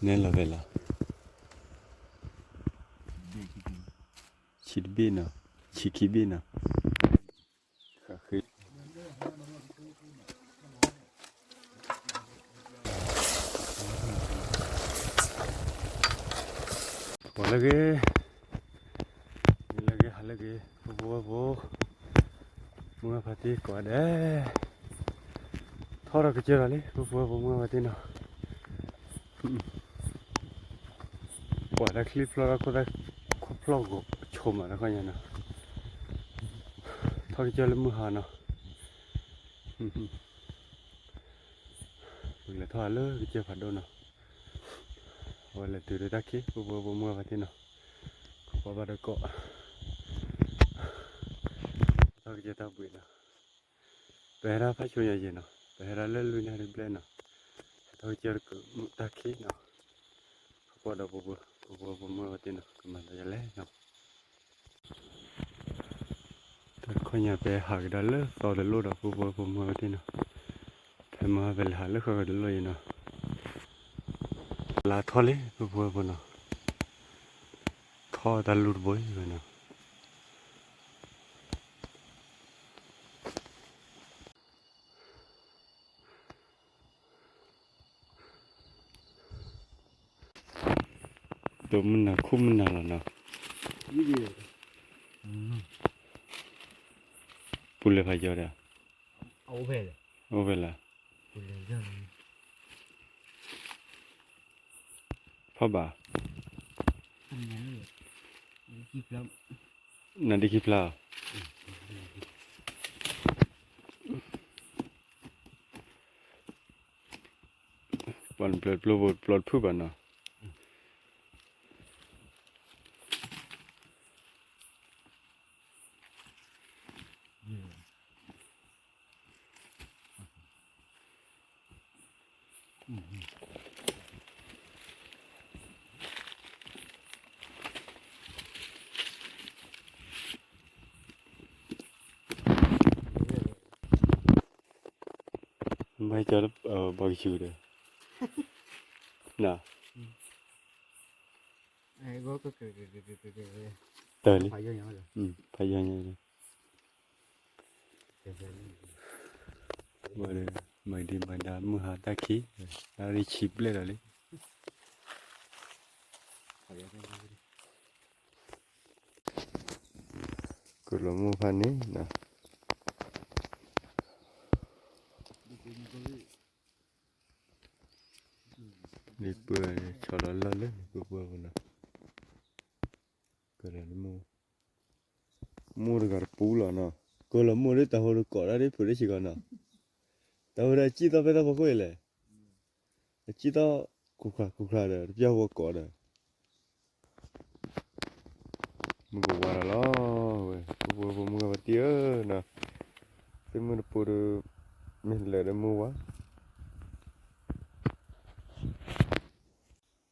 နဲလီၤဖဲလဲၣ်, ဆံတဘ့ၣ်နီၤ, ဆံခံဘ့ၣ်နီၤ, ဃးဃ့ ပှၤလၢဂ့ၤ, မ့ၢ်လၢဂ့ၤ ဟးလၢဂ့ၤ ပဖိဝဲၢ်ဖိ, မုၢ်ဂၤဖါတံၢ်ကိးဂၤဒဲး, ထီၣ်ဒီးကစၢၢ်ဒီးလံ ပဖိဝဲၢ်ဖိ မုၢ်ဂၤဖါတံၢ်နီၤ, ပှၤတၢ်ချံဖျီၣ်တၢ်ခိၣ်တၢ်ခိၣ်ဖျီၣ်ဂီၤဆိးမးတခီညါနီၤ, ထီၣ်ကစၢၢ်လၢမုၢ်ဟါနီၤ, ပကလဲၤထီၣ်ဟးလၢကစၢၢ်ဖးဒိၣ်နီၤ, အဝဲလဲၤတုၤလၢတၢ်ခံ ပဖိဝဲၢ်ဖိ မုၢ်ဂၤဖါတံၢ်နီၤ, ခိးကွၢ်ဘၣ်ဒီးကိး ထီၣ်ကစၢၢ်တၢ်ဘှံးနီၤ, ပဟဲဒၣ်ဖးဆိညါယဲၢ်နီၤ, ပဟဲဒၣ်လၢလွံၢ်နၣ်ရံၣ်ဘျဲၣ်နီၤ, ဟဲထီၣ်ကစၢၢ်တၢ်ခံနီၤ, ခိးကွၢ်ဒီးပဖိဝဲၢ်ဖိ မုၢ်ဂၤဖါတံၢ်နီၤ ကမၤသးဒ်လဲၣ်နီၤ တခီညါ ပဟဲဟးကဒါလၢသီတလိၣ်ဒီး ပဖိဝဲၢ်ဖိ မုၢ်ဂၤဖါတံၢ်နီၤ, ဖဲမုၢ်ဟါ ပလဲၤဟးလၢဃၣ်ဃၣ်တလိၣ်အံၤနီၤ, လါထီၣ်လံ ပဖိဝဲၢ်ဖိနီၤ, ထီၣ်တၢ်လူၢ်တဘိအံၤဝဲနီၤ, ဒိၣ်မုၢ်နၤ ခိၣ်မုၢ်နၤလီၤနီၤ, ပူၤလဲၤဖးယီၤဒီး, အိၣ်ဖဲလဲၣ်, ဖီၣ်ဘၣ်, နဒ့ခံဖျါ, ပျီတဖျၢၣ်တဖျၢၣ်ဖိ ပျီတဖုၣ်ဘၣ်နီၤ. မ့ၢ်ကၠီလၢ ဘီကဆူဒီး နီၤ တၢ်လံ ဖးယီၤညါလံ မၤဒံးမၤဒါမုၢ်ဟါတၢ်ခံ တၢ်ရ့ဆံးဘျဲၣ်ဒီးလံ ကလီၤမိၢ်ဖးန့ၣ်နီၤ လံပှၢ်ဆီလီၤလၢလၢလံပှၢ်ပှၢ်ပူၤနီၤ ကလီၤမိၢ် မိၢ်တဂၤတပူၤလီၤနီၤ ကလီၤမိၢ်ဒ်တၢ်ဟိတကိးတၢ်ဒ်ဖုးဒ်စ့ၢ်ကီးနီၤ တၢ်ဟိဒၣ်စံၣ်သီၣ်ဖဲတၢ်ဖီခိၣ်အံၤလဲၣ် အစံၣ်သီၣ်ခူၣ်ခါခူၣ်ခါဒီး တပျၢ်ဝီကိးဒီး မုၢ်ကဝါဒီးလီၤဝဲ ပဖိဝဲၢ်ဖိမုၢ်ဂၤပတံၢ်ဧၢနီၤ သ့ၣ်မုၢ်တပိဒီး မ့ၢ်လၢာ်ဒီးမုၢ်ဝါ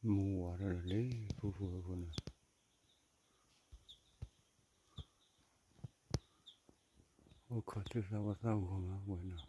မုၢ်ဝါထီၣ်ဒီးလံ ပဖိဝဲၢ်ဖိနီၤ အိၣ်ခိးသ့ၣ်သၣ်ဝၣ်သၣ်ဂီၤမးဝဲနီၤ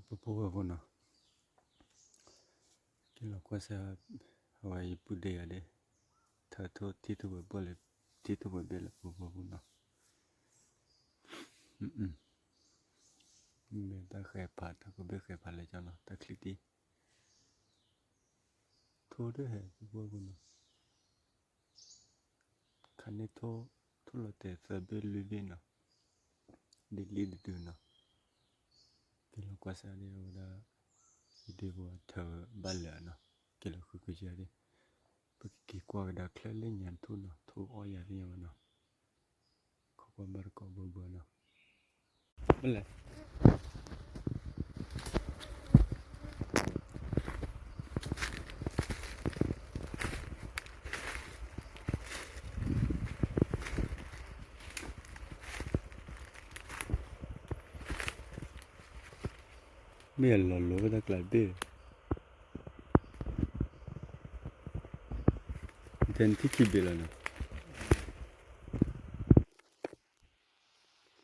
ပဖိဝဲၢ်ဖိနီၤ, က့ၤလီၤကွၢ်စၢ် အဝဲယပုၢ်ဒ့ယၤဒ့ၣ်, ထၢထီၣ်ထံထီၣ်ပှဲၤဘိၣ်လၢ ထံထီၣ်ပှဲၤဘ့ၣ်လၢပဖိပူၤနီၤ, မ့ၢ်တၢ်ဃဲၤဖး တၢ်ကဘ့ၣ်ဃဲၤဖးလဲၣ်ကၠီနီၤ တၢ်ချံတံၢ်, ထိၣ်ဒၣ်ဟဲပဖိပူၤနီၤ ခါန့ၣ်ထိၣ် ထိၣ်လီၤတဲာ်သၢဘ့ၣ်လွံၢ်ဘ့ၣ်နီၤ, ဒ်လံတဒုနီၤ, က့ၤလီၤကွၢ်စၢ်ဒ်အဝဲဒၣ် ယဒ့ဖိထၢဘၣ်လၢာ်နီၤ, က့ၤလီၤဃုကယၤဒ်, ပကက့ၤကွၢ်ကဒါချၢလၢညါထိၣ်နီၤ, ထိၣ်အီၣ်ယၤသ့ၣ်ညါဝဲနီၤ, ခိးကွၢ်ဘၣ်တကိးဘၢဘၢနီၤ, ဘၣ်လဲၣ် မ့ၢ်အလီၤလိၤဝဲတၢ်ကျးတဘ့ၣ်, ထဲနထံၣ်ခံဘ့ၣ်လီၤနီၤ,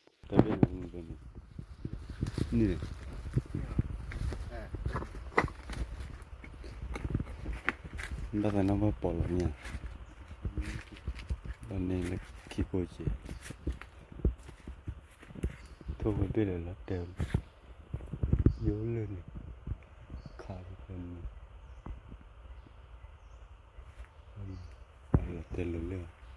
တၢ်ဘ့ၣ်န့ၣ်, န့ၣ်, ဘၣ်သးနီၣ်ဘၣ်ပိာ်လီၤမ့ၢ်ဧါ, ဘၣ်န့ၣ်လၢခံကိးက့ၤ ထိၣ်ဝဲဘ့ၣ်လၢလီၤတဲာ်, ယိလၢန့ၣ်, ခးဖဲန့ၣ်, လီၤတဲာ်လၢလၢ သ့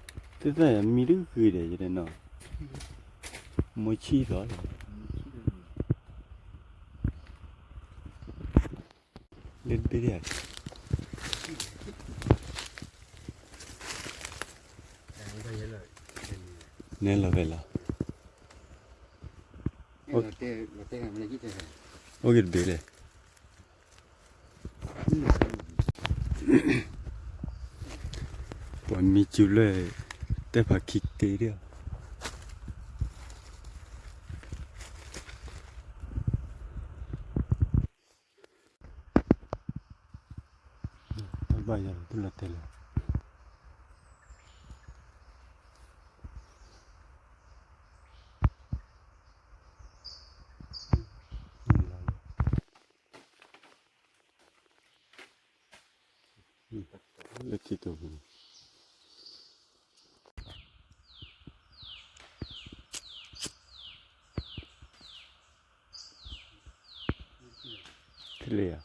ၣ်သၣ်ယမံတဂ့ၤဒီး ယတဲနီၤ, မိၢ်ဆံၣ်လီၤ, လၢတဘ့ၣ်ဒၣ်, နဲလီၤဖဲလီၤ, အိၣ်က့ၤတဘ့ၣ်လဲၣ်, ပှၤမံစူၤလၢ တဲဖးခံတ့ဒၣ်, ဘၣ်ယၤလီၤတလီၤတဲာ်လၢ လၢခံကပူၤန့ၣ်, ဖဲလဲၣ်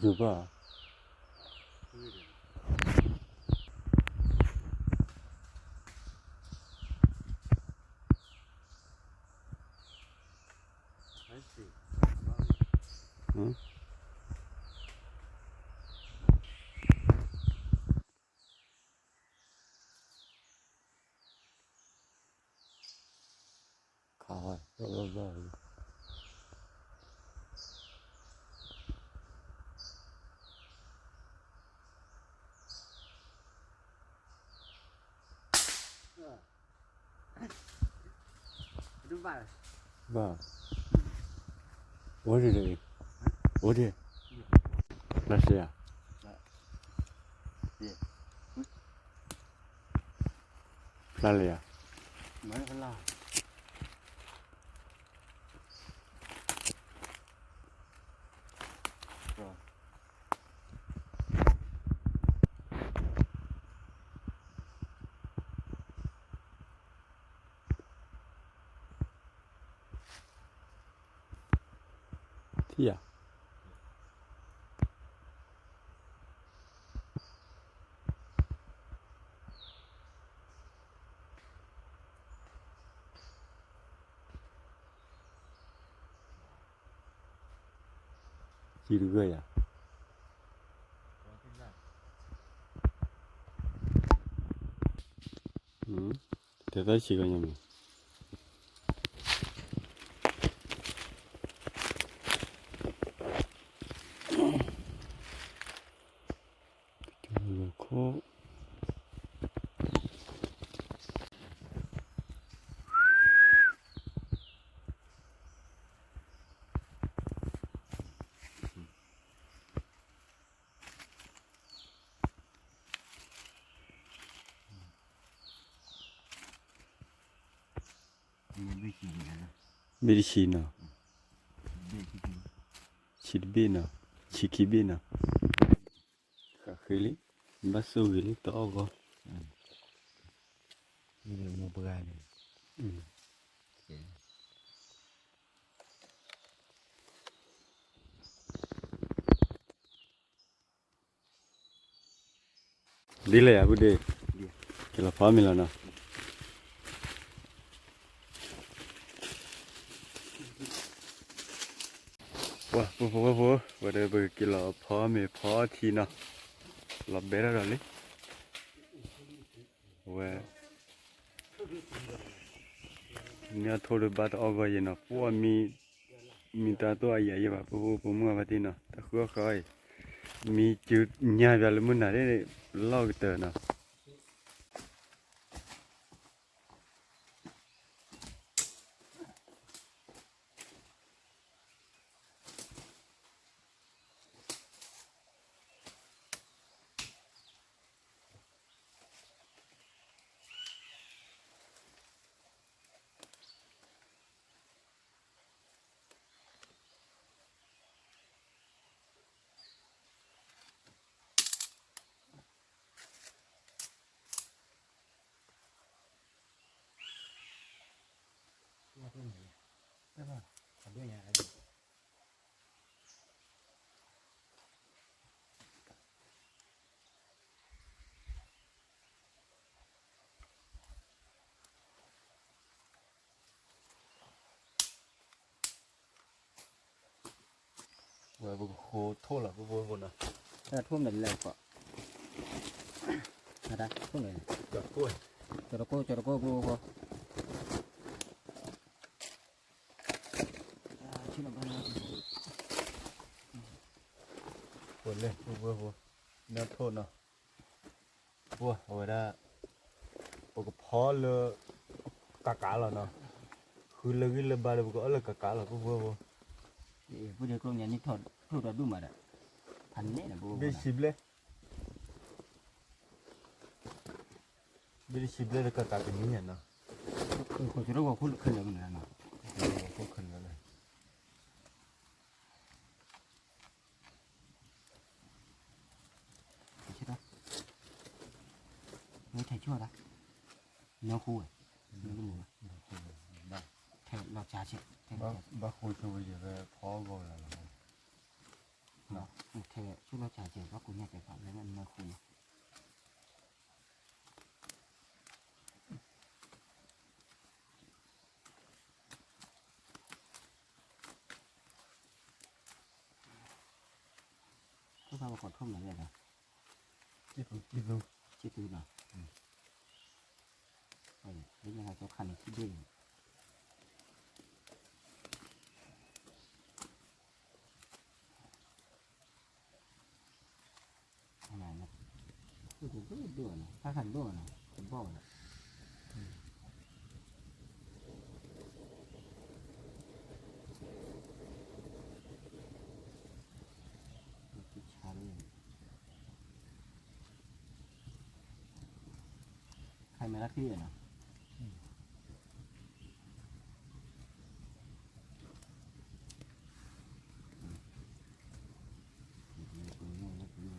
ဧါ, ယိၤဘၣ်, ခးဝဲ, ဘၣ်, အိၣ်ဒံး, အိၣ်ဒံး, ဖျါစ့ၢ်ဧါ, ဖျါလၢယၤ, ထံၣ်ဧါ, ယံၤတဂၢၢ်ယၤ, တဲသီဆံးကညီမး, ခိၣ် ဘ့ၣ်တဆံနီၤ, ဆံတဘ့ၣ်နီၤ, ဆံခံဘ့ၣ်နီၤ, ဃးဃ့လံ, ဘၣ်ဆိၣ်ဂ့ၤလံတအီၣ်ဂီၢ်, မပှၤန့ၣ် ဒ်လဲၣ်ယၤ ပုၢ်ဒ့ၣ်, က့ၤလီၤဖီမ့ၤလီၤနီၤ, ပှၤဖိဖိဖိ, ဝဲဒီးပက့ၤလီၤဖီမ့ၤဖီထံနီၤ, လီၤဘဲထီၣ်ဒီးလံ, အဝဲ မ့ၢ်အထိၣ်ဒီးဘၣ်တအီၣ်ဂီၢ်ယဲနီၤ, ပှၤမံ မံတၢ်တိၢ်အယံၤယဲဘၣ်, ပဖိပမုၣ်အဖါတံၢ်နီၤ, တၢ်ဃုအီၣ်ဃုအီၣ်အံၤ, မံကညါပၠးလၢမုၢ်နၤဒ်န့ၣ် လီၢ်ကတၢၢ်နီၤ. ဝဲပကဃိထိၣ်လီၤ ဖိဖိဖိနီၤ, တၢ်ထိၣ်မနုၤလဲၣ်ကီး, ထိၣ်မနုၤလဲၣ်, ကၠီၤတကိၢ် ကၠီၤတကိၢ် ဖိဖိဖိ, ဖိဖိဖိ, နထိၣ်နီၤ. ပှၤအဝဲဒၣ် ပကဖီလၢကးကးလီၤနီၤ, ဃုလၢဂံၢ်လၢဘါဒီးပကအီၣ်လၢကးကးလီၤ ပှၤပှၤပှၤ, ဘ့ၣ်တဆံဘျဲၣ်, ဘ့ၣ်တဆံဘျဲၣ်လၢကးကးကနံၤညါနီၤ, ခိၣ်လၢ ထဲးဆူၣ်လီၤ, ထဲးဆူၣ်လီၤ, ထဲးဆူၣ်လီၤ, ထဲးဆူၣ်လီၤ, ထဲးဆူၣ်လီၤ, ထဲးဆူၣ်လီၤ, ထဲးဆူၣ်လီၤ, ထဲးဆူၣ်လီၤ, ထဲးဆူၣ်လီၤ, ထဲးဆူၣ်လီၤ, ထဲးဆူၣ်လီၤ, ထဲးဆူၣ်လီၤ, ဘၣ်ဃိဆိဝဲယဲဝဲဖီဂီၤလီၤလီၤ, ထဲးဆူၣ်လီၤ ထဲးဆူၣ်လီၤ, ဘၣ်ဃိညါတဲဖးလၢနၢ်ဃိလီၤ. ခိၣ်သၣ်ပကီးထိၣ်မနုၤလဲၣ်ဒီး, ကံၢ်သူ, ကံၢ်သူနီၤ, လၢညါခါကီခါန့ၣ် ခံဘ့ၣ်န့ၣ်, ဒိၣ်ဒိၣ်နီၤ, တၢ်ခါဒိၣ်နီၤ တဘီၣ်နီၤ, ခါမဲာ်တၢ်ချံန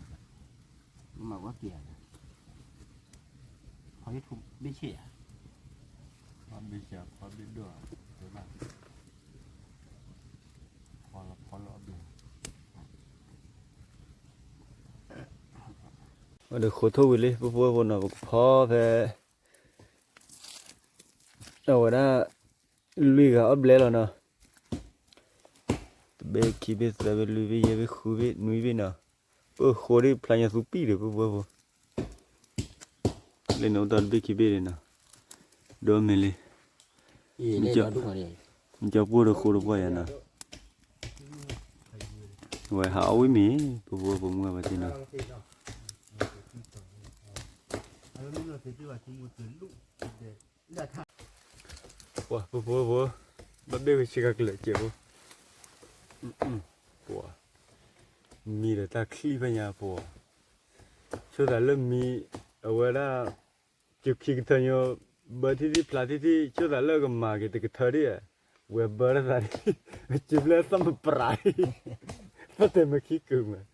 ီၤ, မၤဝဲက့ၤဧါ, ဖီယိၣ်ထူဘ့ၣ်ဆ့ၣ်ဧါ, ဖီဘ့ၣ်ဆ့ၣ် ဖီဘ့ၣ်ဒိၣ်ဧါ, ဖီလီၤဖီလီၤဘ့ၣ်, အဒီးဃိထိၣ်ဝံၤလံ ပဖိဝဲၢ်ဖိနီၤ ပကဖီဖဲ အဝဲဒၣ် လွံၢ်ဂၤအီၣ်ဘျဲလီၤနီၤ, တဘ့ၣ်ခံဘ့ၣ်သၢဘ့ၣ်လွံၢ်ဘ့ၣ်ယဲၢ်ဘ့ၣ်ဃုဘ့ၣ်နွံဘ့ၣ်နီၤ, ပဃိဒ်ဖျါညါသူပံၣ်ဒီး ပဖိဝဲၢ်ဖိ, လၢန့ၣ်အိၣ်တ့ၢ်တဘ့ၣ်ခံဘ့ၣ်န့ၣ်နီၤ, ဒိးမ့ၢ်လံ, နကၠီပှိၢ်တဃိတပှၢ်ယၤနီၤ, ဝဲဟးအီၣ်ဝံၣ်မ့ၤ, ပဖိပမုၣ်ဘၣ်သ့ၣ်နီၤ, ပှၤပဖိပဖိ, ဘၣ်ဘ့ၣ်ဝဲဆ့ကၤကလၢာ်စဲးဖိ, ပှၤ, မံဒီးတၢ်ချံဖဲညါပှၤ, ဆိသးလၢမံ, အဝဲဒၣ်, ကခံကထၢညိ, ဘၢထံထံဖျါထံထံ ဆိသးလၢကမၤက့ၤတကထၢဒံး, ဝဲဘၢတသးဒံး, ကဘျဲသၣ်မပရၤ, သၣ်တဲမခံကုာ်မး,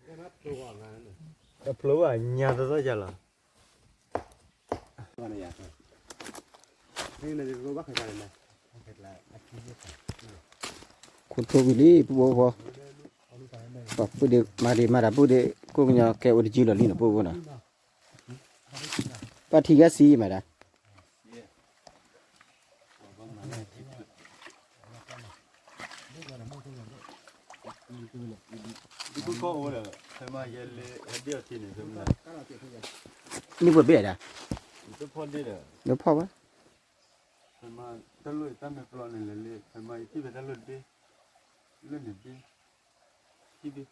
အဖျိဘၣ်ညါသီသီယၤလီၤ. ခိၣ်ထိၣ်ဝံၤလံ ပဖိဖိ, ပှၤပုၢ်ဒ့မၤဒံးမၤတၢ်ပုၢ်ဒ့ ကိးကညီကဲအိၣ်တယုၢ်လီၤလံနီၤ ပဖိနီၤ, ပှၤထံဂၤစံးမးဒၣ်, န့ၢ်ပှဲၤဘ့ၣ်ဒၣ်, နဖီၣ်ဝဲ, ဖဲမးတၢ်လိၣ်တၢ်မဲာ်ပျီန့ၣ်လဲၤလၢ ဖဲမးယထံၣ်ဖဲတၢ်လိၣ်တဘ့ၣ်, လၢန့ၣ်ဘ့ၣ်, ထံၣ်ဘ့ၣ်,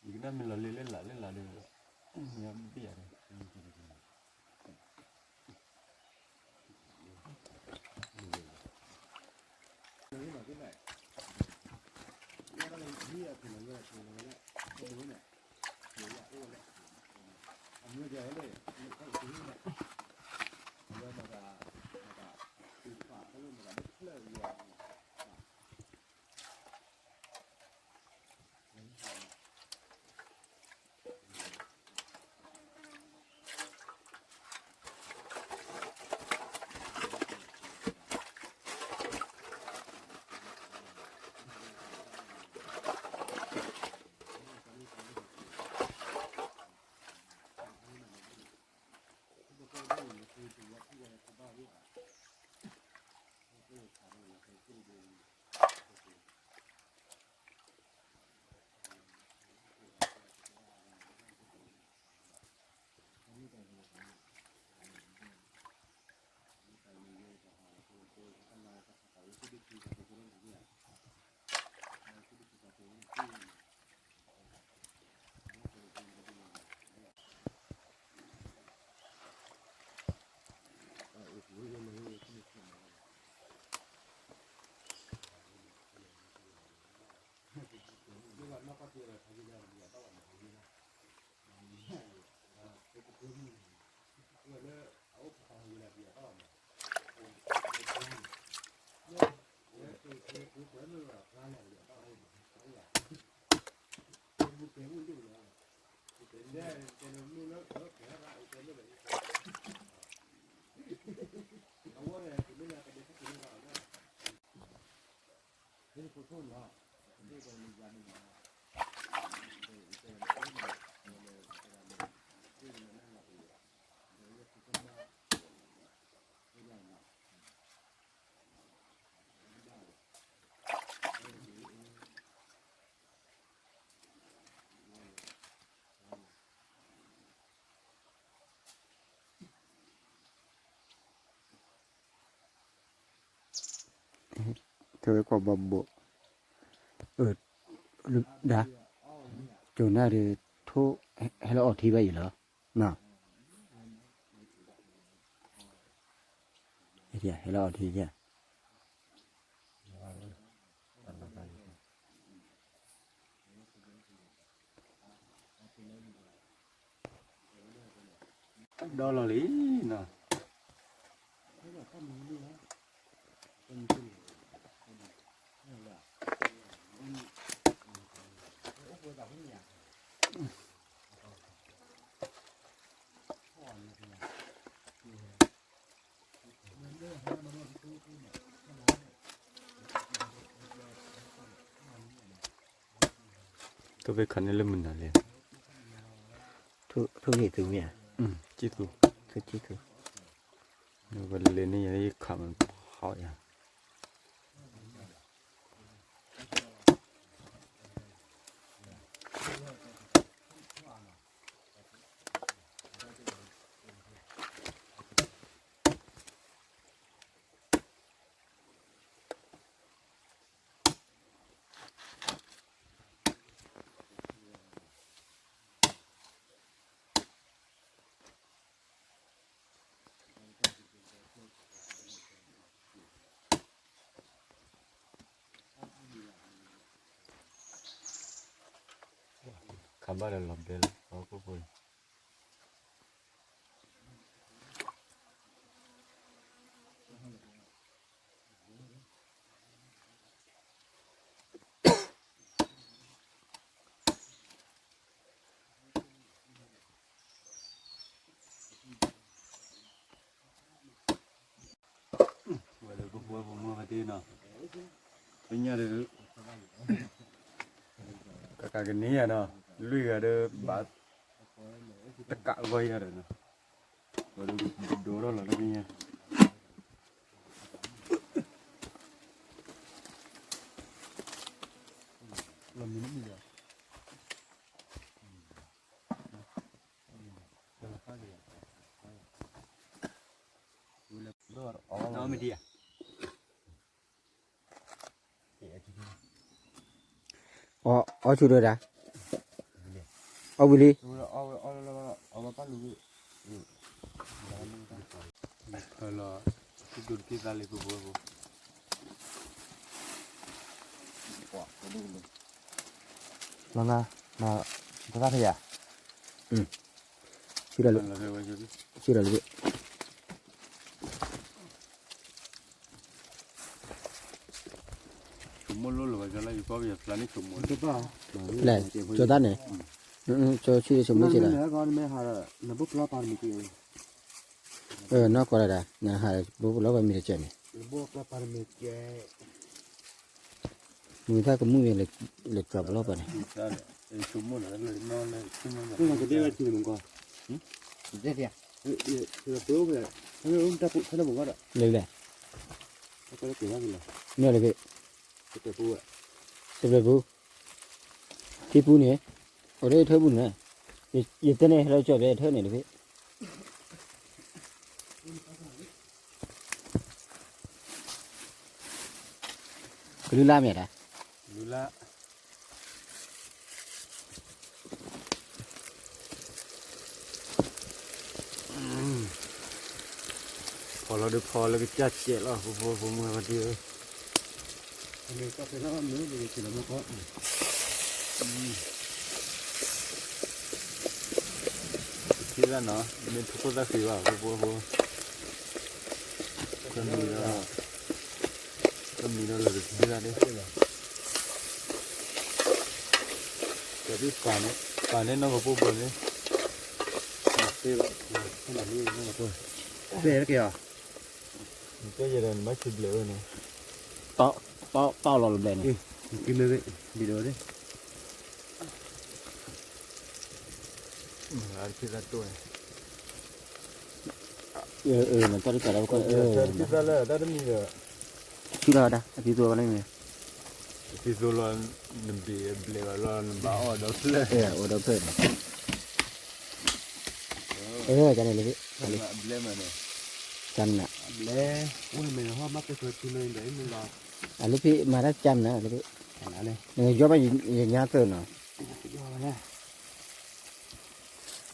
ယကနၣ်မ့ၢ်လီၤလ့လၢလးလၢလးဒီး, မ့ၢ်ဘ့ၣ်ယၤဒီး တဲဝဲကွၢ်ဘီဘိး, ဒၣ်, ကၠိနၣ်ဒီး ထိၣ်ဟဲလီၤအီၣ်ထံဘၣ်အံၤလီၤ, ဟဲလီၤအီၣ်ထံ, ဒီလီၤလံနီၤ. တၢ်ဘဲခးန့ၣ်လၢမုၢ်နၤလဲၣ်, ထိၣ်ဂ့ၢ်သုမ့ၢ်ဧါ, ကံၢ်သူ, ထိၣ်ကံၢ်သူ, ဝဲလဲၤန့ၣ်ယၤ ယခးမးဟီယၤ. တၢ်ဘဲခးန့ၣ်လၢမုၢ်နၤလဲၣ်. ဘၣ်ဒီးလီၤဘဲလီၤ အခိၣ်ဖိ ဝဲလၢပပှၤပမုၢ်ပတ့ၢ်နီၤ, ပညၣ်ဒီး ကကးကန့ၢ်ယၤနီၤ, လွံၢ်ဂၤဒီးဘၣ် တကးဂီၢ်ယၤဒီးနီၤ, ဝဲဒၣ်ဒိၣ်ထီၣ်လီၤလၢပညၣ် အီၣ်ဆူၣ်ဒီးဒၣ်, အီၣ်ဝံၤလံ, လီၤ, လီၤနၤ, တသၣ်ဖဲယၤ, ဆူၣ်ဒီးလံ, ဆူၣ်ဒီးလံ, လဲၣ်, ကၠိတၢ်န့ၣ်, ကၠိဆူၣ်ဆိကမိၣ်က့ၤဒီး, နီၢ်ကီၢ်ဒၣ်ဒၣ်, နဟးဘိပလီၢ်ပာ်တမံၤတကဲးန့ၣ်, မုၢ်သၣ်ကမုၣ်န့ၣ် လဲၤကၠီပလီၢ်ပာ်န့ၣ်, လဲၤလဲၣ်, မ့ၢ်လၢဖဲ စပျဲပူၤ, ထံပူၤန့ၣ်, အိၣ်လၢထၢပူၤန့ၣ်, ယတဲန့ၣ်ဟဲလၢကၠီပျဲထၢန့ၣ်တဖဲ ကလုၢ်လၢ်မ့ၢ်ဒၣ်, ကလုၢ်လၢ်, ဖီလီၤဒုးဖီလၢကစၢ်စဲးလီၤ ဖိဖိဖိမုၣ်ဝဲဒၣ်ဧၢ, ထံၣ်လၢနီၤ မ့ၢ်ထူခိၣ်သၣ်ဃံဘၣ် ဖိဖိဖိ, တမံၤဒီး တမံၤဒီးလၢတထံၣ်လၢဒၣ်, ကဒ်ပာ်န့ၣ် ပာ်န့ၣ်နီၢ်ကပိၢ်ဘၢန့ၣ်, တဲယဲဒီးနဘၣ်ဆူဘျဲးဝဲန့ၣ်, ပာ်လီၤလၢဘျဲးန့ၣ်, ထံၣ်သၣ်လၢတၢ်တမံၤဒီး ထံၣ်လီၤဝဲဒၣ် အသံသိလီၤ, အသံသိလီၤ, နဘ့ၣ်ဘျဲးဘၣ်လီၤ နဘၣ်အီၣ်ဒီဖျၢၣ်, အီၣ်ဒီဖျၢၣ်န့ၣ်, တၢ်န့ၣ်လၢ, ကၠၢ်နၤ, အလၢဖဲမၤတၢ်ကၠၢ်နၤလၢဖဲ, နကယီဘၣ်ယညါသၢနီၤ, ဖိညၣ်န့ၣ်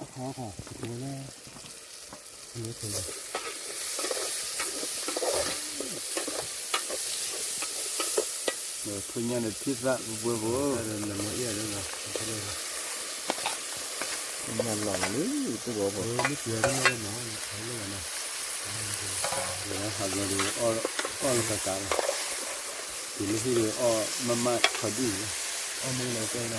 ထံၣ်သၣ်ပှဲၤပှဲၤဖိ, ဖိညၣ်လီၤလံ တဂီၤဖိ, ဟးဘျီဒီး အီၣ်လၢကကးလီၤ, တုၤလၢဟံၣ်ဒီးအီၣ်မးမးထီၣ်ဒံၣ်လီၤ, အီၣ်မ့ၢ်လီၤကဲလီၤ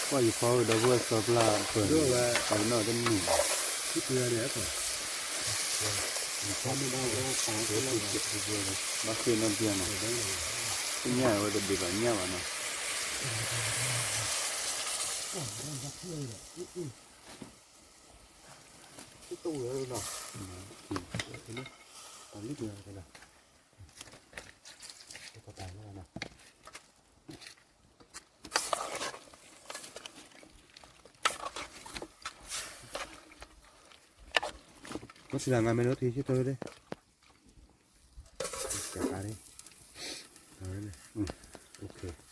ကွၢ်ယဖီကဒီပုၢ်ဝဲၢ်စီၤပျၢ်ပၢၢ်န့ၣ် ပှၤကနီၣ်တန့ၢ်ဘၣ်, ဘၣ်ဃ့ၢ်နီၢ်ပျၢ်နီၤ, သ့ၣ်ညါဝဲတဒုးဘၣ်ညၣ်ဘၣ်နီၤ, ကစံးလီၤ ငါမဲာ်နီထံဆံတၢ်, အိၣ်ကလး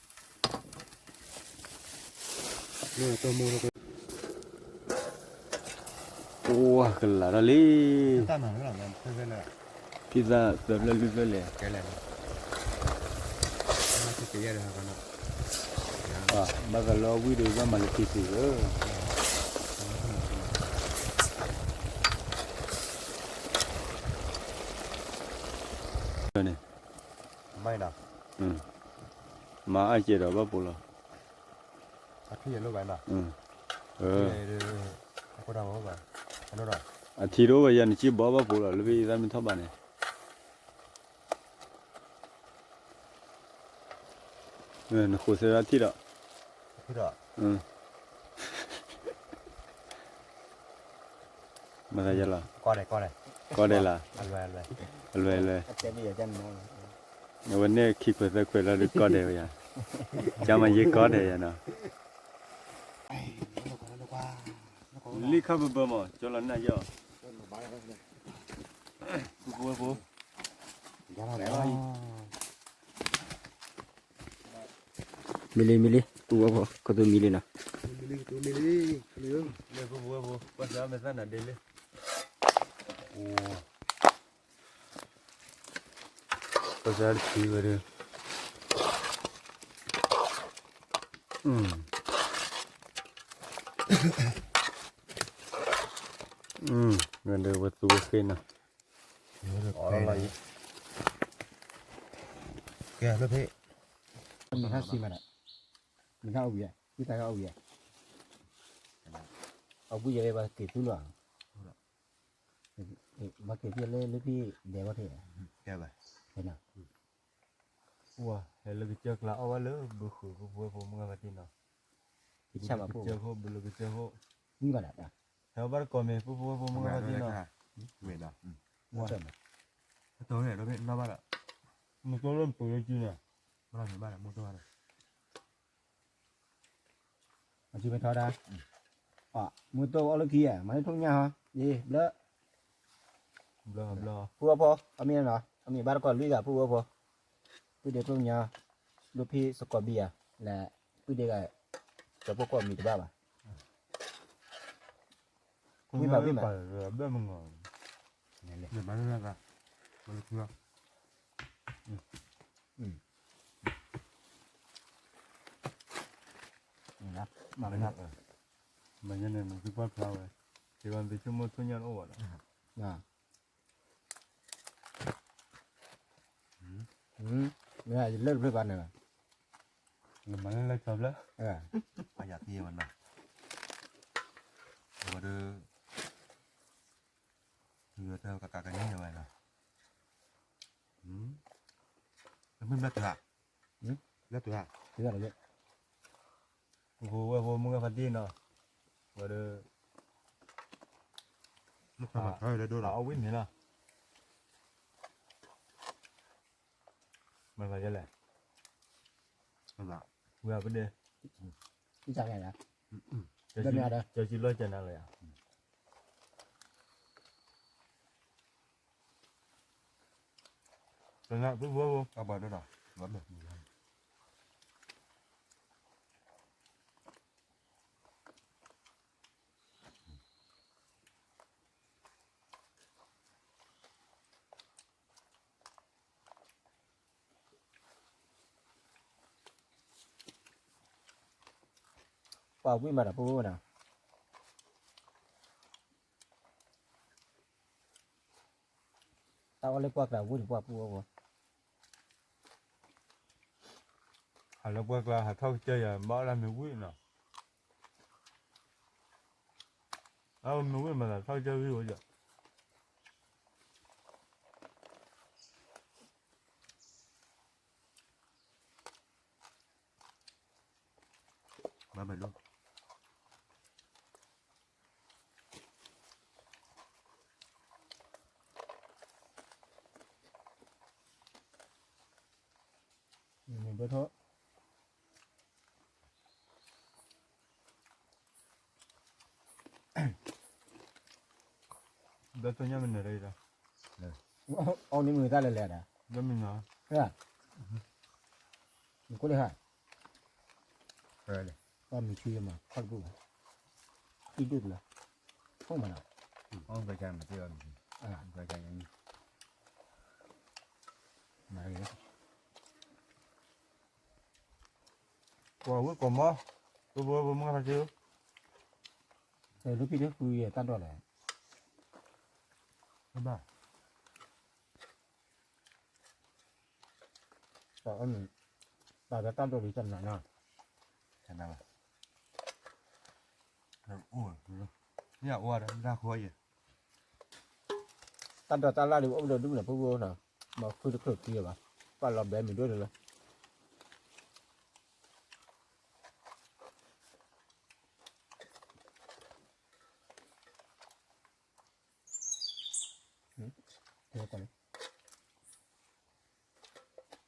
ထီၣ်လံ, ထံၣ်သၣ်သၢဖျၢၣ်လွံၢ်ဖျၢၣ်လဲၣ်, ကဲလဲၣ်, ကယဲၢ်ဒီးဟးကနီၤ, ဘၣ်သးလၢအဝံၣ်ဒီးဘၣ်မၤလၢခံသ့ၣ်ဧၢ, န့ၣ်, မၤအါကဲဒီးဘၣ်ပိာ်လီၤ, အထံတအိၣ်ဘၣ်ယၤနကံၢ်ဘီဘၣ်ပိာ်လီၤ လၢဖဲအံၤသးမ့ၢ်ထီၣ်ဘၣ်န့ၣ် နဃိးသၢထံၣ်ဒီး, မၤသးယလီၤ, ကီဒဲး, အလွဲၢ်လွဲၢ်, အဝဲန့ၣ်ခံခွဲးသၢခွဲးလီၤဒီးကီဒဲးဝဲယၤ, ကမၤယ့ကီဒဲးယၤနီၤ, လံၣ်ခါဘၢဘၢမး ကၠီလီၤနၢ်ယီၢ်, ပဝဲဖိ မံလံမံလံ ပဝဲဖိ ကတိၤမံလံနီၤ, လၢပဝဲဖိ ပှၤစၢ်မဲာ်သၣ်နၤဒ့လံ, ပှၤစၢ်တထံဝဲဒီး, ဝဲဒီးဝဲသူဝဲဃ့နီၤ, ကဲလၢဖဲ, မ့ၢ်ဟါစံမးနီၤ, မ့ၢ်ဟါအီၣ်ဝံၤဧါ, ဝံသးဟါအီၣ်ဝံၤဧါ, အဝံၤယဲဘၣ်က့ၤသူလီၤ, ဘၣ်က့ၤဖဲလၢလၢဖံဒဲးဝဲထဲ, ဝဲ, ဟဲလၢကစၢၢ်ကျါအီၣ်ဝဲလၢဘုဃုာ်ပဝဲဖိမုၢ်ဂၢ်ဖါတံၢ်နီၤ, ကစၢၢ်ဘၣ်ဖိ, ဘုလၢကစၢၢ်ဖိ, ဝံဘၣ်ဒၣ်, ဟဲဘၣ်တကိးမ့ၢ်ပဝဲဖိမုၢ်ဂၢ်ဖါတံၢ်နီၤ, ဝဲ, တဘၣ်ဒီး, မ့ၢ်ကၠီလၢပှၤလၢကံန့ၣ်, မ့ၢ်ထီၣ်ဒၣ်, မုၢ်တိၢ်အီၣ်လၢခံဧါ, မၤလၢထိၣ်ညၣ်ဟီ, ယဘျၢ, ပူအီဖိ, အမ့ၢ်နီၤ, အမ့ၢ်ဘၣ်တကိးလွံၢ်ဂၤပူအီဖိ, ပုၢ်ဒ့ကျိၣ်ညါ, ဒိၣ်ဖံးစကီးဘံယၤ, လၢ, ပုၢ်ဒ့ဂၤ, ကၠီဖိကိးမံၤတဘၣ်ဘၣ်, ဝံဘၣ်ဝံဘၣ်, ဘၣ်မုၢ်, မၤန့ၣ်နသုပှၢ်ဖျါဝဲ, စ့ဘၣ်သုဆိကမိၣ်ထိၣ်ညၣ်တအိၣ်ဘၣ်ဒီး, မ့ၢ်ယလၢၢ်တဖျၢၣ်ဘၣ်န့ၣ်, မၤလၢလၢဆီဖျၢၣ်, အယၤသံဝဲနီၤ, အဝဲဒီး, ကကကနံၣ်ဝဲနီၤ, မ့ၢ်ဘျၢၣ်တုၤဧါ, ဘျၢၣ်တုၤဧါ, ပဝဲဖိမုၢ်ဂၢ်ဖါတံၢ်နီၤ, ဝဲဒီး, အီၣ်ဝံၣ်မ့ၤလီၤ, မၤသးယဲလဲၣ်, ဝဲပဒဲ, ကၠီဆံလီၢ်ကၠီနၤလၢယၤ, ကနၣ်သုဝဲဖိ, ပှၤဝံၣ်မးဒီးပဝဲနီၤ, တၢ်အီၣ်လၢပှၢ်ကျါဝံၣ်န့ၣ်ပှၢ်ပူအီဖိ, ဟးလၢပှၢ်ကျါဟးထီၣ်ကစၢၢ်ယၤ ဘၣ်အီၣ်လၢမ့ၤဝံၣ်နီၤ, အမ့ၤဝံၣ်မးသးထီၣ်ကစၢၢ်ဝံၣ်ဝဲယၤ ဘၣ်ဘၣ်ဒိၣ်, ဘၣ်ထီၣ်, ဘျၢၣ်တိၢ်ညၣ်မနုၤလဲၣ်, အီၣ်န့ၢ်မုၢ်တၢ်လဲၤလဲၤဒၣ်, ဘျၢၣ်မနုၤ, နကိၣ်လၢဟါ, ပှၤမံၤဆူယမၤခီၣ်တပူၤဘၣ်, အံၣ်ဒိၣ်တလၢ, ဖုန်းမနီၤ, အီၣ်ကစၢ်မၤတ့ၢ်အီၤ, ကစၢ်, မၤ, မၤ, ကိးဝံကိးမီၤ, ပဖိဝဲဖိမုၢ်ဂၤဖါတံၢ်, လၢဖံတဃုယဲၢ်တၢ်ဒိးလဲၣ်, ဘၣ်, တၢ်ဒိးတၢ်ဒိးလံတနၤနီၤ, တနၤဘၣ်, အိၣ်, အိၣ်ဒီးတၢ်ဃိယဲၢ် တၢ်ဒိးတၢ်လၢ်ဒ်အိၣ်ဒီးဒူၣ်န့ၣ် ဖိဖိနီၤ, မ့ၢ်ဃုတချုးခံဘၣ်, ပာ်လီၤဘဲမုၢ်ဒိၣ်တလၢ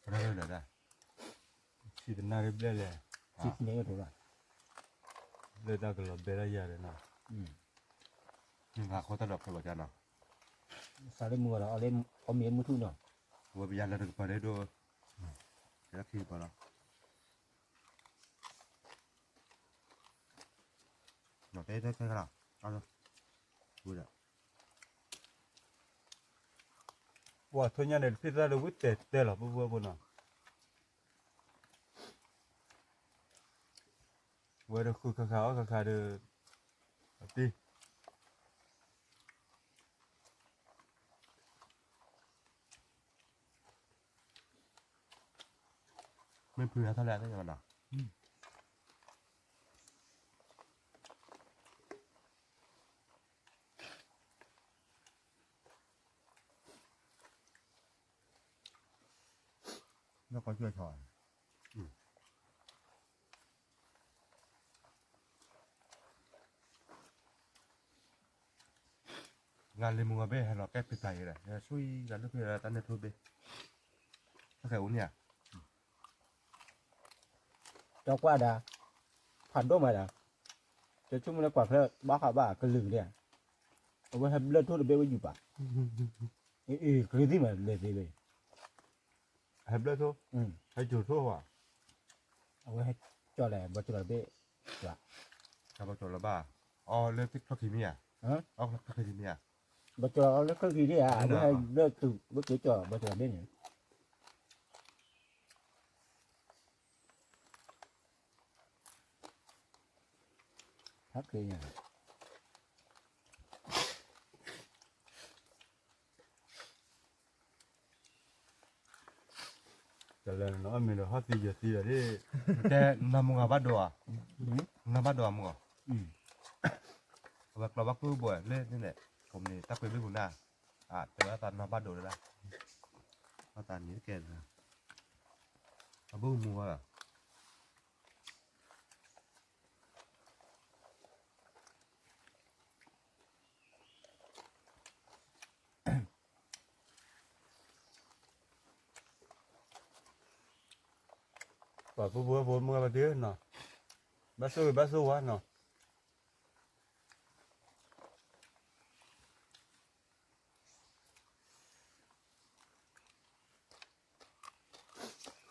ဆံတနၣ်ရံၣ်ဘျဲၣ်လဲၣ်, ဆံတနၣ်ရံၣ်ဘျဲၣ်, လၢတၢ်ကလီၤဘဲဒၣ်ယၤဒီးနီၤ, မ့ၢ်မၤဃီတၢ်ဒီးဖဲဘၣ်ကနီၤ, စးလၢမုၢ်ဂီၤဒီး အီၣ်မ့ၤမုၢ်ထူၣ်နီၤ, ဝဲပယါလၢတကပၤဒဲဒိၣ်, ကဲလၢခံကပၤလီၤ, တဲတဲခဲလီၤ, ဝဲဒၣ် ပှၤထိညါန့ၣ် တဖံးသၣ်ဒီးဝံၣ်တဲာ်တဲာ်လီၤ ပှၤဖိဖိနီၤ, ဝဲဒၣ်ဃုခါခါအီၣ်ခါခါဒီး, အတံၢ် မ့ၢ်ဖုဟဲထီၣ်လၢအသ့ၣ်ညါဘၣ်နီၤ, လၢကီၢ်ကၠီၣ်ဆီ, ဂၤလံၤမုၢ်ဂီၤဘ့ၣ် ဟဲလီၤကဲဖံးတၢ်အံၤဒီး ဟဲဆူယၤလၢဖံးတၢ်န့ၣ်ထူဘ့ၣ်, တၢ်ခဲအူန့ၣ်ဧါ, ကၠီကွၢ်ဒၣ်, ဖးဒိၣ်မးဒၣ်, ကၠီဆိကမိၣ်လၢကွၢ်ဖဲဘၣ်ဃးဘၣ်ကလုာ်ကဒဲ, အဝဲဟဲဘျၢၣ်ထိၣ်တဘ့ၣ်ဝဲယူၤပာ်, အ့ၣ် ကရ့သံၣ်မးလဲၤသ့ဝဲ, ဟဲဘျၢၣ်ထိၣ်, ဟဲကၠိၤထိၣ်ဝဲ, အဝဲဟဲကၠီၤလဲၣ် ဘီကၠီၤတဘ့ၣ်, ဘီကၠီၤလီၤဘၣ်, အီလၢချၢၣ်ခံမ့ၢ်ဧါ, အီလၢချၢၣ်ခံမ့ၢ်ဧါ, ဘီကၠီၤအီလၢချၢၣ်ခံဒၣ်ဧါ, အဝဲဟဲဘျၢၣ်တုၤ ဝဲက့ၤကၠီၤဘီကၠီၤတဘ့ၣ်န့ၣ် ဟဲက့ၤညါ, တလၢနအီၣ်မ့ၤဒီးဟီၣ်သံယဲၢ်သံဒီး, တဲနမုၢ်ဂၤဘၣ်ဒိဧါ, နဘၣ်ဒိဧါမုၢ်ဂၤ, အဝဲကျီဘၣ်ကျိဘိလၢန့ၣ်, ကိးမံၤတၢ်ပှ့ၤဘ့ၣ်ပူၤနၤ, တဲဝဲသးနဘၣ်ဒိလၢ, ဘၣ်သးနံၤတကဲ, အဘိမူဘၣ်လီၤ ပှၤဖိဖိဖိမုၢ်ဂၤဘၣ်တ့ၢ်နီၤ, ဘၣ်ဆိၣ်ဂ့ၤဘၣ်ဆိၣ်ဝါနီၤ,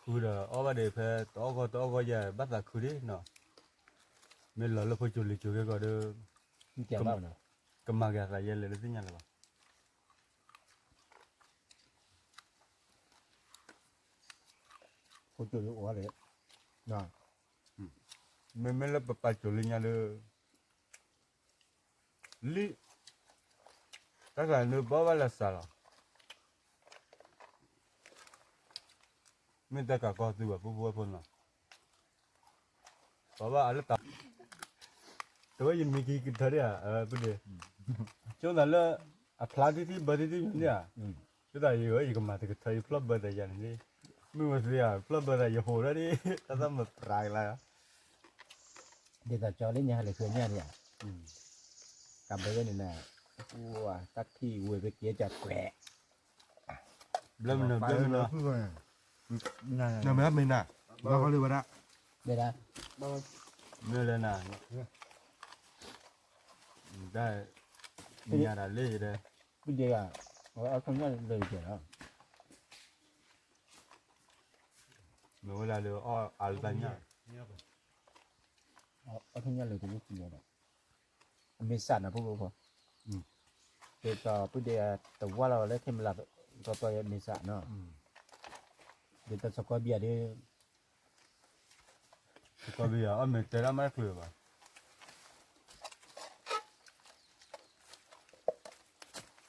ဃုဒီးအီၣ်ဘၣ်ဒီးဖဲတအီၣ်ဂီၢ်တအီၣ်ဂီၢ်ယၤ ဘၣ်သးခုဒ်နီၤ, မ့ၢ်လီၤလၢဖိကၠိလံၤကၠိက့ၤကီးဒီး, ကမၤက့ၤအသးယဲလဲၣ်လၢသ့ၣ်ညါလၢၤဘၣ်. ဖိကၠိလံၤအိၣ်ဝဲလဲၣ်, မ့မ့ၢ်လၢပပာ်ကၠိလံၤညါဒီး လံ, တၢ်ကျါန့ၣ်ဘၣ်ဘၣ်လၢစးလီၤ, မ့ၢ်တၢ်ကးကီသုဘၣ် ဖိဖိဝဲဖိနီၤ, ပဘၣ်အလၢတၢ်, တဝဲယမံၤကကထၢဒၣ်ဧါ, ပဒ့, ဆိသးလၢ အဖျါတံၢ်တံၢ်ဘၢတံၢ်တံၢ်န့ၣ်ဧါ, ဆိသးယဂီၢ် ယကမၤတကထၢ ယဖျီၣ်ဘၢသးယၤန့ၣ်, မ့ၢ်ဝဲသ့ဧါ ဖျီၣ်ဘၢသးယဟိးဒၣ်ဒ် တၢ်သၣ်မုာ်ပြးကလါ ဒ်သိးကၠီလၢညါဟဲလၢာ်ဃုညၣ်န့ၣ်ဧါ, ကဘၢဝဲန့ၣ်နၤ, တၢ်ထံၣ်ဝဲပကဲကၠီကွဲး, ဘျၢမနုၤ ဘျၢမနုၤ, နမ့ၢ်မ့ၢ်နၤ, ဘၣ်ဃီလၢဝဲဒၣ်, ဘၣ်ဒၣ်, မ့ၢ်လၢနၤ, တၢ်, ညါဒၣ်လၢယတဲ, ပဒ့ဧါ, အဝဲအခိၣ်ညၣ်လၢယတဲလီၤ မ့ၢ်ဝဲဒၣ်လၢအီၣ်အါလၢတၢ်ညၣ်, အီၣ်ထီၣ်ညၣ်လၢတဝံၣ်ခံလီၤဒီး, အမ့ၢ်စးနၤဖိဖိဖိ, ဒ်သိးပဒ့တဝၢ်လီၤလၢခဲမလၢ်တီတီယဲမ့ၢ်စးနီၤ, ဒ်သိးစကီဘျၢဒ် ဒ် ကီၢ်ဘံယၤ အီၣ်မ့ၤတဲဒၣ်မးတချုးဘၣ်.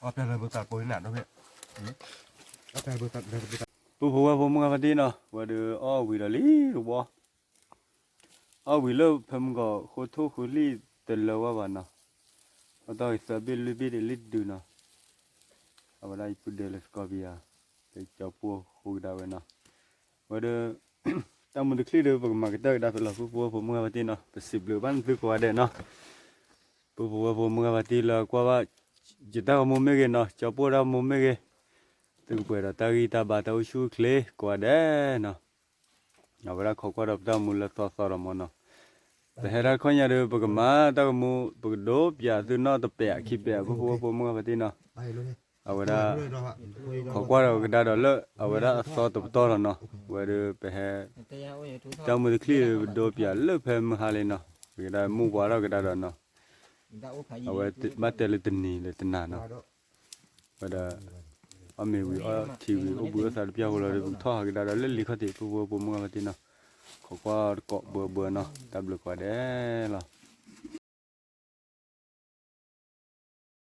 အီၣ်ပျဲလၢပသးပိနးဒီးဖဲ ပုၢ်ဖိဝဲၢ်ဖိမုၢ်ဂၤဖါတံၢ်နီၤ ဝဲဒုးအီၣ်ဝံၤဒီးလံတဘီ အီၣ်ဝံၤလၢဖဲမုၢ်ဂီၤဃိထိၣ်ဃုလံတလၢဝဲဘၣ်နီၤ, အတၢ်ဂ့ၤသၢဘ့ၣ်လွံၢ်ဘ့ၣ်ဒ်လံတဒုနီၤ, အဝဲဒၣ်ယပုၢ်ဒဲလၢသကိးပယၤ လၢကၠီပိၢ်ဃိကဒါဝဲနီၤ, ဝဲဒၣ် တၢ်မူတချံၣ်ဒီး ပကမၤကတၢၢ်ကဒါဖဲလီၤ ပုၢ်ဖိဝဲၢ်ဖိမုၢ်ဂၤဖါတံၢ်နီၤ, ပစံးဘျုးဘၣ်နသုကိးဂၤဒဲးနီၤ, ပုၢ်ဖိဝဲၢ်ဖိမုၢ်ဂၤဖါတံၢ်လၢကွၢ်ဘၣ် ယတၢ်ဂီၤမူမ့ၢ်ဂ့ၤနီၤ ကၠီပိၢ်တၢ်ဂီၤမူမ့ၢ်ဂ့ၤ, သုကပှဲၤဒီးတၢ်ဂံၢ်တၢ်ဘါတၢ်အိၣ်ဆူၣ်အိၣ်ချ့ကိးဂၤဒဲးနီၤ, အဝဲဒၣ်ခိးကွၢ်ဒီးပတၢ်ဂီၤမူလၢသီသီဒီးမ့ၢ်နီၤ, ပဟဲဒၣ်တခီညါဒီး ပကမၤတၢ်ဂီၤမူ ပကဒိးပၠးသုနီၣ်တပဲာ်အခံပဲာ် ပုၢ်ဖိဝဲၢ်ဖိမုၢ်ဂၤဖါတံၢ်နီၤ, အဝဲဒၣ် ခိးကွၢ်ဒီးကဒါဒီးလၢ အဝဲဒၣ်အသီတပတီၢ်လီၤနီၤ, ဝဲဒုးပဟဲ တၢ်မူတချံၣ်ပဒိးပၠးလၢဖဲမုၢ်ဟါလံနီၤ, ပကဒၣ်မူပှၤထီၣ်ကဒါဒီးနီၤ, အဝဲဘၣ်တဲလၢတနံၤလၢတနၤနီၤ, ဝဲဒၣ် အီၣ်မ့ၤဝံၤအီထံဝံၤ အိၣ်ဘှံးအိၣ်သါတပျၢ်ဃိလီၤဒီး ပကထီၣ်ဟးကဒါဒီးလၢလံၤခီၣ်ထံး ပုၢ်ဖိဝဲၢ်ဖိမုၢ်ဂၤဖါတံၢ်နီၤ, ခိးကွၢ်တကိးဘၢဘၢနီၤ, တၢ်ဘျုးကိးဂၤဒဲးလီၤ.